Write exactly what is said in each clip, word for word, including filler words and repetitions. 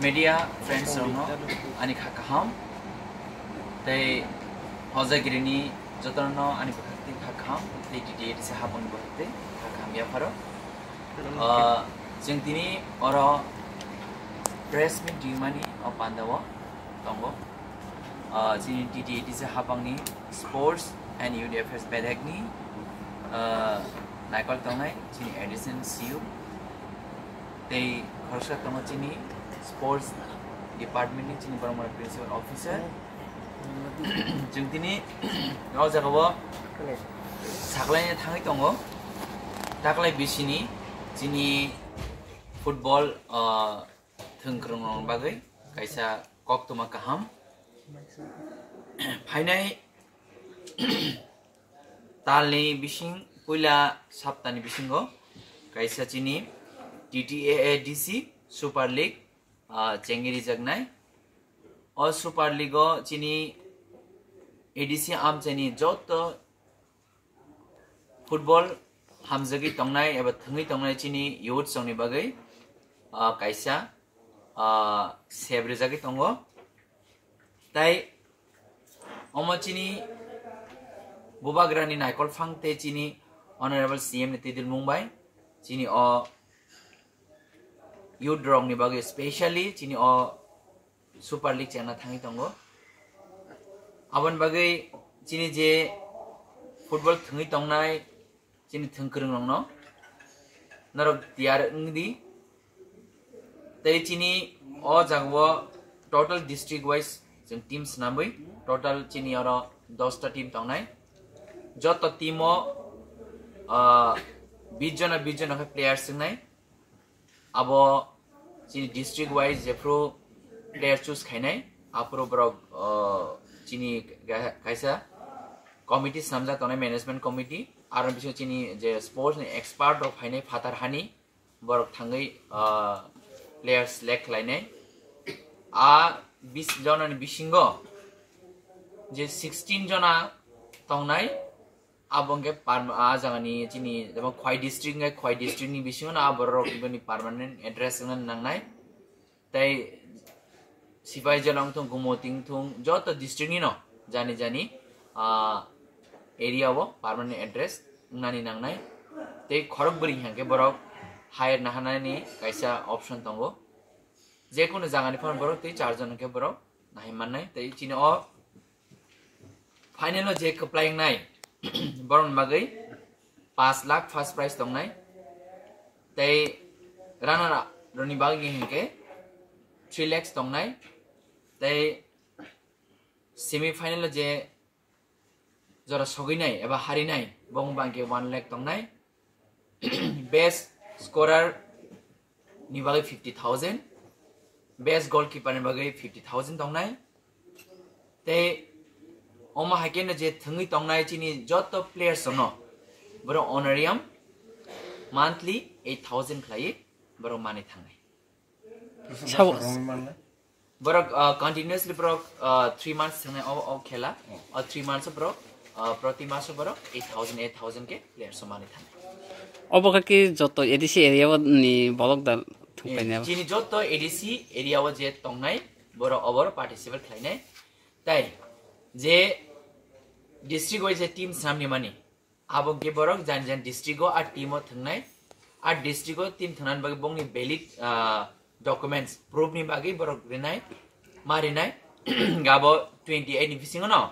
Media friends rokno ani kha kaham tei hojagirini jotono ani bwkhak tei kha kaham tei D D A D C habangni bwkhak tei kha kaham yapharo. Ah, chwng tini oro press meet rimani o pandao tongo. Ah, chini D D A D C habangni Sports and Youth Affairs bedekni, ah, naikol tongnai chini additional C E O. Tei khoroksa tongo chini sports department ni chini borok mano principal officer. Chwng tini o jaga o saklaina thangwi tongo. Taklai bisini chini football, ah, thwngkwrwng rok bagwi kaisa koktwma kaham. Phainai talni bising puila saptani bisingo kaisa chini T T A A D C Super League, ah, chengwi rijaknai. O Super League o chini A D C amchaini joto football hamjagwi tongnai eba thwngwi tongnai chini youth songni bagwi, ah, kaisa, ah, sep rijagwi tongo. Tai omo chini bubagrani naikol phang tei chini Honorable C M ni twidulmung bai chini o youth rokni bagwi, specially chini o Super League chengna thangwi tongo. Aboni bagwi chini je football thwngwi tongnai chini thwngkwrwng rokno norok tiyar wngdi. Tei chini o jagao total district wise chwng team swnamwi total chini oro dosta team tongnai. Joto team o, ah, bis jona bis jona khe players wngnai. Abo chini district wise jephru player choose khainai, aphuru borok, ah, chini ga-, kaisa committee swnamjak tongnai, management committee. Aro bisingo chini je sports ni expert rok phainai phatar hani, borok thangwi, ah, player select khlainai. A bis jonani bisingo je sixteen jona tongnai, abo hwnkhe par-, a jagani chini jemon Khwai district hwnkhe Khwai district ni bisingo no a borok rok bini permanent address wngna nangnai. Tei Sipaijala wngthung, Gumoti wngthung, joto district ni no jani jani, ah, area o permanent address wngnani nangnai. Tei khorok bwrwi hwnkhe borok hire naharnani kaisa option tongo. Jekunu jagani phano borok tei charjon hwnkhe borok nahai mannai. Tei chini o final o je kwplai wngnai, borokni bagwi paanch lakh first prize tongnai. Tei runner up rokni bagwi hwnkhe three lakhs tongnai. Tei semi final o je jora sogwinai eba harinai, bong bangkhe one lakh tongnai. Best scorer ni bagwi fifty thousand, best goalkeeper ni bagwi fifty thousand tongnai. Tei omo hai khe no je thwngwi tongnai chini joto players rokno borok honorarium monthly eight thousand khlaiwi borok manwi thangnai. Sabo- Borok, uh, continuously borok, uh, three months thangnai o, o khela. O three months o borok, uh, proti maso borok eight thousand, eight thousand khe players o manwi thangnai. Obo khe ki joto A D C area o ni bolok da thwngpainai abo. Chini joto A D C area o je tongnai borok oboro participate khlainai. Tai je district wise je team swnamni mani, abo hwnkhe borok jani jani district o a team o thwngnai. A district o team thwngnani bagwi bongni valid, ah, documents, proof ni bagwi borok rinai, ma rinai. Abo twenty eight ni bisingo no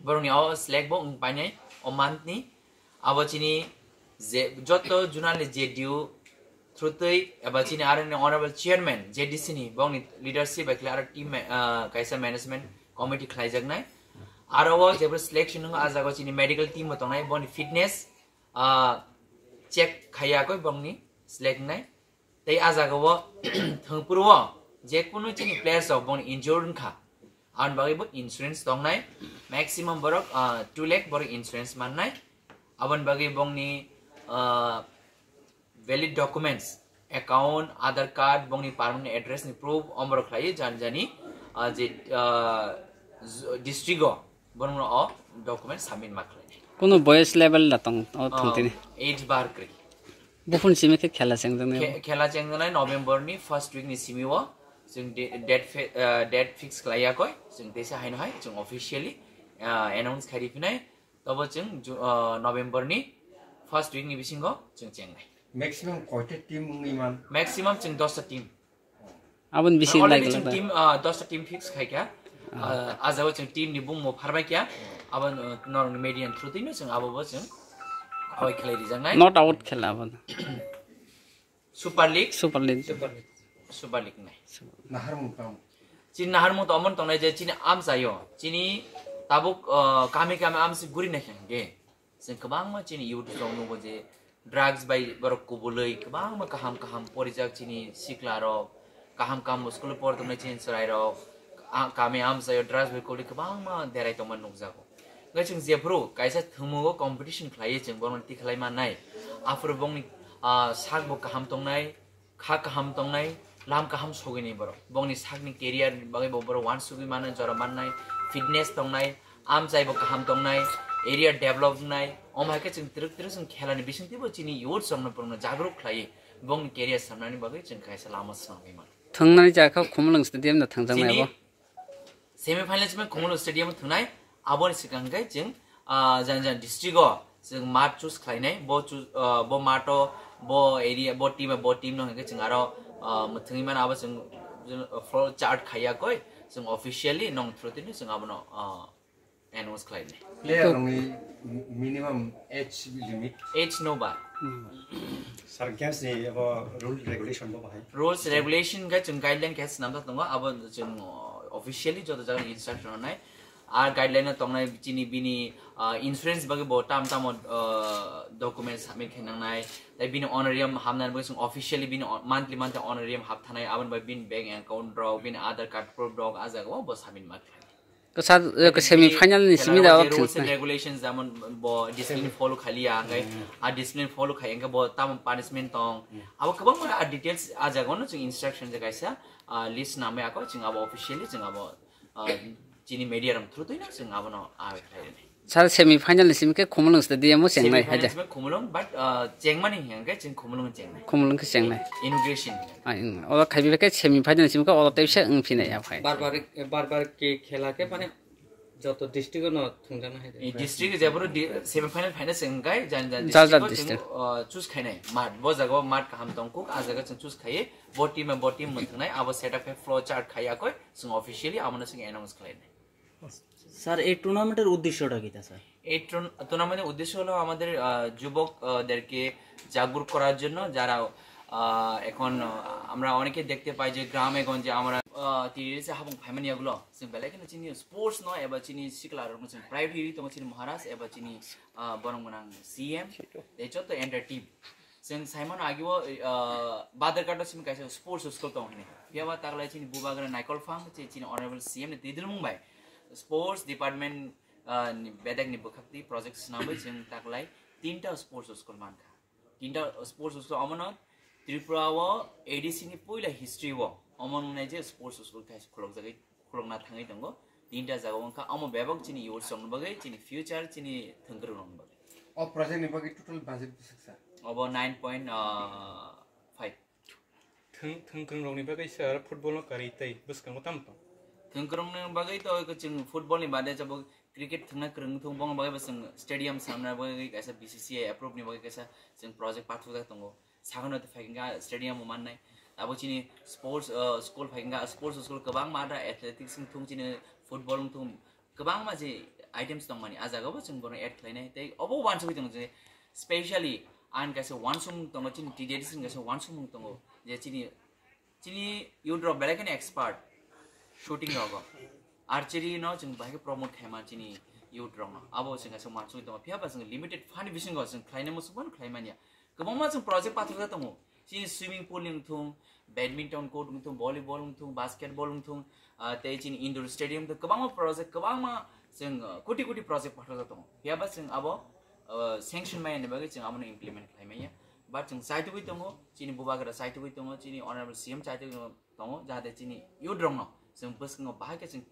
borokni o select bo wng painai o month ni. Abo chini je joto zonal ni J D U through twi eba chini aro ni honorable chairman J D C ni bongni leadership bai khlai aro team ma-, ah, kaisa management committee khlaijaknai. Aro o jebro selection wng o, a jaga o chini medical team bo tongnai, boni fitness, ah, check khaiya koi bongni select wngnai. Tei a jaga o thwngphuru o je kunu chini players rok bongni injured wngkha, aboni bagwi bo insurance tongnai. Maximum borok, ah, two lakh borok insurance mannai. Aboni bagwi bongni, ah, valid documents, account, Aadhaar card, bongni permanent address ni proof, omorok khlaiwi jani jani, ah, je, ah, z-, district o borokno o document submit ma khlai. Kuno boyes level da tong, o, ah, thwngtini? Age bar kwrwi. Buphun simi khe khela chengjaknai? Khe-, khela chengjaknai November ni first week ni simi o. Chwng de-, date fi-, ah, date fix khlai yakoi, chwng teisa haino hai chwng officially, ah, announce khai riphinai. Tobo chwng Ju-, ah, November ni first week ni bisingo chwng chengnai. Maximum koita team wngwi man? Maximum chwng dosta team. Aboni bisi already nai chwng team, ah, dosta team fix khai kha. Ah, ah jagao chwng team ni bumung pharbai kha. Abo, ah, norok ni media ni through twi no chwng abo bo chwng abai khlai rijaknai. Not out khela abo. Super League? Super League. Super League. Super League nai. Naharmung tong. Chini naharmung to omon tongnai je chini amchaio. Chini tabuk, ah, kami kami amsi guri nai khe. Chwng kwbangma chini youth rok nugo je drugs bai borok kubulwi kwbangma kaham kaham porijak chini sikla rok, kaham kaham school por tongnai chini chwrai rok, a-, kami amchaio drugs bai kubulwi kwbangma derai tongma nukjago. Hwnkhe chwng jephuru kaisa thwngmung o competition khlaiwi chwng bono tikhlai mannai, aphuru bongni, ah, sak bo kaham tongnai, kha kaham tongnai, lam kaham sogwini borok. Bongni sakni career ni bagwi bo borok uansugwi mano, jora mannai, fitness tongnai, amchai bo kaham tongnai, area develop wngnai. Omo hai khe chwng twrwk twrwk chwng khelani bisingtwi bo chini youth rokno borokno jagruk khlaiwi bongni career samnani bagwi chwng kaisa lama swnamwi mano. Thwngnani jaga khe Khumulwng Stadium no thwngjaknai abo. Semi final simi Khumulwng Stadium thwngnai, aboni swkang khe chwng, ah, jani jani district o chwng mat choose khlainai, bo choose, ah, bo mat o, bo area, bo team, bo team no hwnkhe chwng aro, ah, mwthangwi mano abo chwng, chwng floor chart khaiya koi, chwng officially nong through tini chwng abono, ah, announce khlainai. Player rokni minimum age limit? Age no ba. Sir, games ni abo rule regulation bo bahai? Rules regulation khe chwng guideline khe swnamjak tongo, abo chwng, uh, officially joto jaga instruction rwnai. Ar guideline o tongnai chini bini, uh, insurance bagwi bo tam tamo, uh, document submit khe nangnai. Tai bini honorarium hamnani bagwi chwng officially bini o-, monthly monthly honorarium hap thanai, aboni bagwi bini bank account rok, bini Aadhaar card proof rok, ah jaga o bo submit ma khlai. Kwchar, eh, semi final ni simi da rules and regulations, jemon bo discipline follow khaliya, hwnkhe a discipline follow khai, hwnkhe bo tamo punishment tong. Abo kwbangma a details a jaga no chwng instruction je kaisa, ah, list namai ako chwng abo officially chwng abo, ah, chini media ram through twi no chwng abono a khlai rwnai. Sir, semi final ni simi khe Khumulwng Stadium o chengnai hai da? Semi final simi Khumulwng, but, ah, chengmani hwnkhe chwng Khumulwng chengnai. Khumulwng khe chengnai. Inauguration. Ah, in, oro khai bai khe semi final ni simi khe oro tei se wng phinai ya phai. Bar bar, bar bar ke khela khe mane joto district no thwngjakna hai. E district jeboro di-, semi final final se wngkai, jan jan district, uh, choose khainai. Mat, bo jaga o mat kaham tong kuk, a jaga chwng choose khaiwi, bo team bo team mwthwngnai, abo setup khe flow chart khai yakoi, chwng officially abono chwng announce khlainai. Sir, ei tournament er uddesho ta kita, sir? এই টুর্ন-, টুর্নামেন্টের উদ্দেশ্য হলো আমাদের, আহ, যুবক, আহ, দেরকে জাগরুক করার জন্য, যারা, আহ, এখন, আহ, আমরা অনেকে দেখতে পাই যে গ্রামে গঞ্জে আমরা, আহ, টিডিএসি হাবং ফাইমানিয়াগুলো, chini belai kheno chini sports no eba chini sikla rokno chini priority tongo chini Maharaj eba chini, ah, borok gwnang C M, tei joto entire team. Chwng saimano agio, ah, Badharghat o simi kaisa sports school tongo hwnwi. Phiya ba taklai chini bubagra Naikol Phang, chini honorable C M ni twidulmung bai sports department, ah, ni bedek ni bwkhak twi project swnamwi chwng taklai tinta sports school mankha. Tinta sports school omono Tripura o A D C ni puila history o omo nwngnai je sports school khai khulokjagwi, khulokna thangwi tongo. Tinta jaga wngkha omo bebak chini youth rokni bagwi, chini future, chini thwngkwrwng rokni bagwi. O project ni bagwi total budget bwswk sa? Obo nine point five. Thwng-, thwngkwrwng rokni bagwi sir football no kwrwi tei bwskango tamo tong? Thwngkwrwng ni bagwi to chwng football ni bade jabo cricket thwngna kwrwng thung, bongni bagwi bo chwng stadium samna bagwi kaisa B C C I approve ni bagwi kaisa chwng project pathukjak tongo. Sakano to phaikha stadium bo mannai. Abo chini sports, uh, school phaikha, sports school kwbangma da athletics wng thung, chini football wng thung, kwbangma je items tongmani, ah jaga bo chwng bono add khlainai. Tei obo uansugwi tongo je specially ang kaisa uansukmung tongo, chini T D A D C ni kaisa uansukmung tongo je chini Chini youth rok belai kheno expert shooting rogo. Archery no chwng bahai khe promote khaima chini youth rok no. Abo chwng kaisa uansugwi tongo. Phiya ba chwng limited fund bisingo chwng khlaina muchung phano khlai manya. Kwbangma chwng project pathakjak tongo. Chini swimming pool wng thung, badminton court wng thung, volleyball wng thung, basketball wng thung, ah, tei chini indoor stadium tei kwbangma project, kwbangma chwng, ah, koti koti project pathakjak tongo. Phiya ba chwng abo, ah, sanction maya ni bagwi chwng abono implement khlai manya. But chwng chaitugwi tongo, chini bubagra chaitugwi tongo, chini honorable C M chaitugwi tongo, jahate chini youth rokno chwng bwskango bahai khe chwng,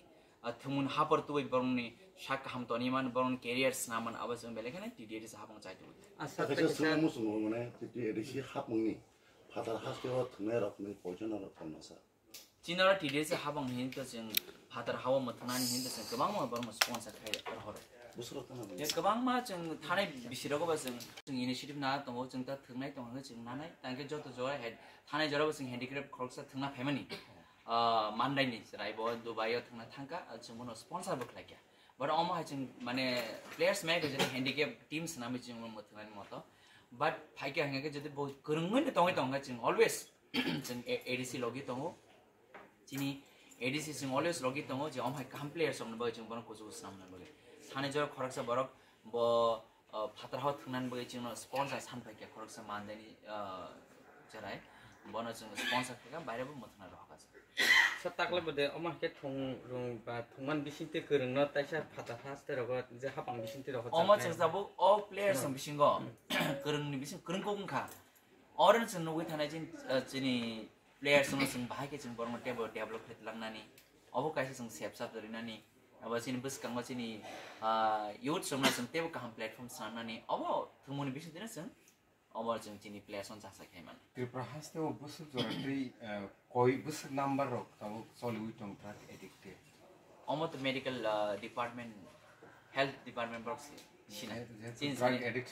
ah, thwngmung hapor tubui borokni sak kaham toni man, borokni career swnam man, abo chwng belai kheno T D A D C hapung chaitugwi tongo. Kaisa swngmung swngmung mane T D A D C hapungni phatar hasteo thwngnai rokni poison rok tongma sa. Chini oro T D S habang hin to chwng phatar hao mwthwngnani hin to chwng kwbangma borokno sponsor khai rohoro. Bwswk rok tongma bini? Ya, kwbangma chwng thanai bisirogo ba chwng, chwng initiative na tongo, chwng ta thwngnai tongo hwnwi chwng nanai. Tangkhe joto jora head, thanai jorabo chwng handicraft khoroksa thwngna phaimani. Ah, mandaini chwrai bo Dubai o thwngna thangkha, ah, chwng bono sponsor bo khlaikha. But omo hai chwng mane players mai khe jodi handicap team swnamwi chwng mwthwngnani moto. But phaikhe hwnkhe jodi bo kwrwngwi tongwi tongkha chwng always chwng A-, A D C logi tongo. Chini A D C chwng always logi tongo je omo hai kaham players rokni bagwi chwng bono kuchugo swnamna bagwi. Thani jora khoroksa borok bo, uh, phatar hao thwngnani bagwi chwngno sponsor san phaikha khoroksa mandaini, uh, chwrai. Bono chwng sponsor khaikha baire bo mwthangna rohorkha. Sa takle bwde omo hai khe thung rung ba thungman bisingtwi kwrwngno taisa phatar haste rogo je hapang bisingtwi rogo. Omo chwng tabuk o players rok bisingo kwrwngni bising kwrwng kok wngkha. Oro chwng nugwi thanai chini, uh, chini players rokno chwng bahai khe chwng borokno teibo develop khe tlangnani. Obo kaisa chwng sep sap rinani. Abo chini bwskango chini, ah, youth rokno chwng teibo kaham platform swnamnani. Obo thwngmungni bisingtwino chwng obo chwng chini players rokno chasa khe mano. Tripura haste o bwswk jora tei, eh, koi bwswk number rok tabuk choliwi tong drug addicted. Omo to medical, ah, department, health department borok se sina. Je-, jehetu chini drug sini addiction